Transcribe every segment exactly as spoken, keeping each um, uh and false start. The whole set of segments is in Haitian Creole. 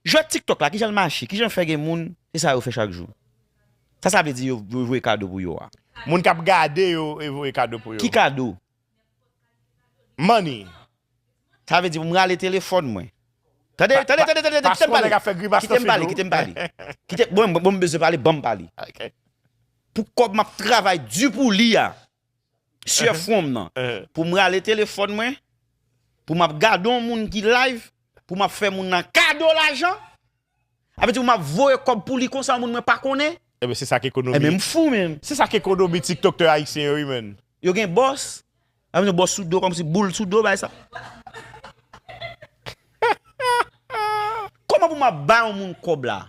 Jwèt TikTok la, kijan l mache, kijan l fè gen moun, se sa yo fè chak jou. Sa sa vle di yo, yo voye kado pou yo a. Moun k ap gade yo e voye kado pou yo. Ki kado? Money. Sa vle di pou m rale telefòn mwen. Tande, tande, tande, tande, kite m pale. Kite m pale, kite m pale. Kite, bon, bon, m bezwen pale, ban m pale. Pou kòb m ap travay di pou li a. Sur from nan. Pou m rale telefòn mwen, pou m ap gade yon moun ki live, pou m ap fè moun nan kado lajan. Sa vle di pou m ap voye kòb pou li konsa, moun mwen pa konnen. Ebyen, se sa k ekonomi. Ebyen, m fou menm. Se sa k ekonomi TikToktè ayisyen yo, wi, menn. Yo gen bòs. Sa vle di bòs sou do, kòmsi boul sou do, bay sa. Kòman pou m ap bay yon moun kòb la?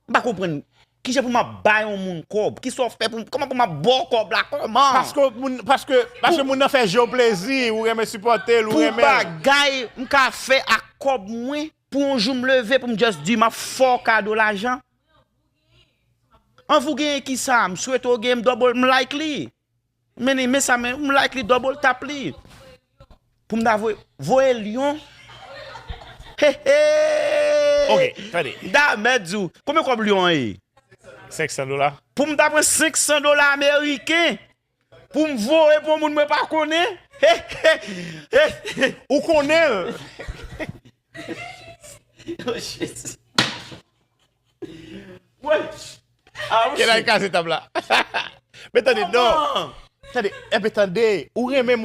M pa konprann. Kijan pou m ap bay yon moun kòb? Kisa w fè pou m, kòman pou m ap ba w kòb la? Kòman? Paske moun, paske, paske moun nan fè je w plezi, ou renmen sipòte l, ou renmen l. Pou bagay m ka fè ak kòb mwen, pou yon jou m leve, pou m just di m ap fè w kado lajan. Anvi w genyen kisa? M swete w genyen, m double, m like li. Men, men sa, men, m like li, double tap li. Pou m ta voye, voye Lyon. He, he! Ok, tande. M ta mèt di w, konbyen kòb Lyon an ye? Senk san dola. Pou m ta pran senk san dola ameriken, pou m voye pou yon moun mwen pa konnen. He, he, he, he. Ou konnen l. Oh, shit. Wè. Ah, oh, shit. Kè la kraze tab la. Men tande, non. Tande, enben tande, ou renmen